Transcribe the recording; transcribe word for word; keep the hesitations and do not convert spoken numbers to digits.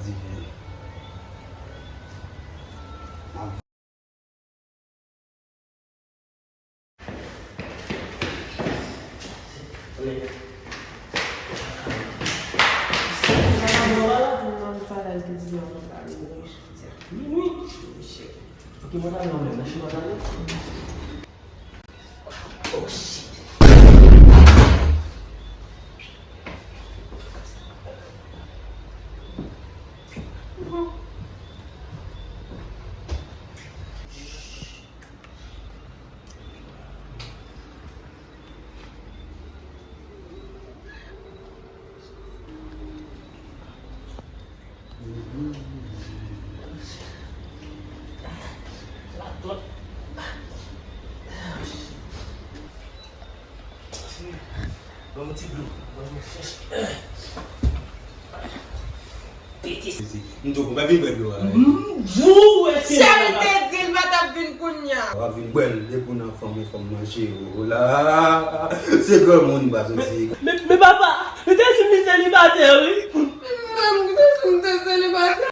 Divine. Ban m ti dlo. Ban m chèche. M tou konn pa vin bwè dlo a. Vou wè se. Si l te di l pa t ap vin kounye a. W ap vin bwè l depi w nan fanm e fanm manje w la. Se granmoun pa soti. Men, men papa, li te di m li selibatè wi. Menm ki te di m te selibatè.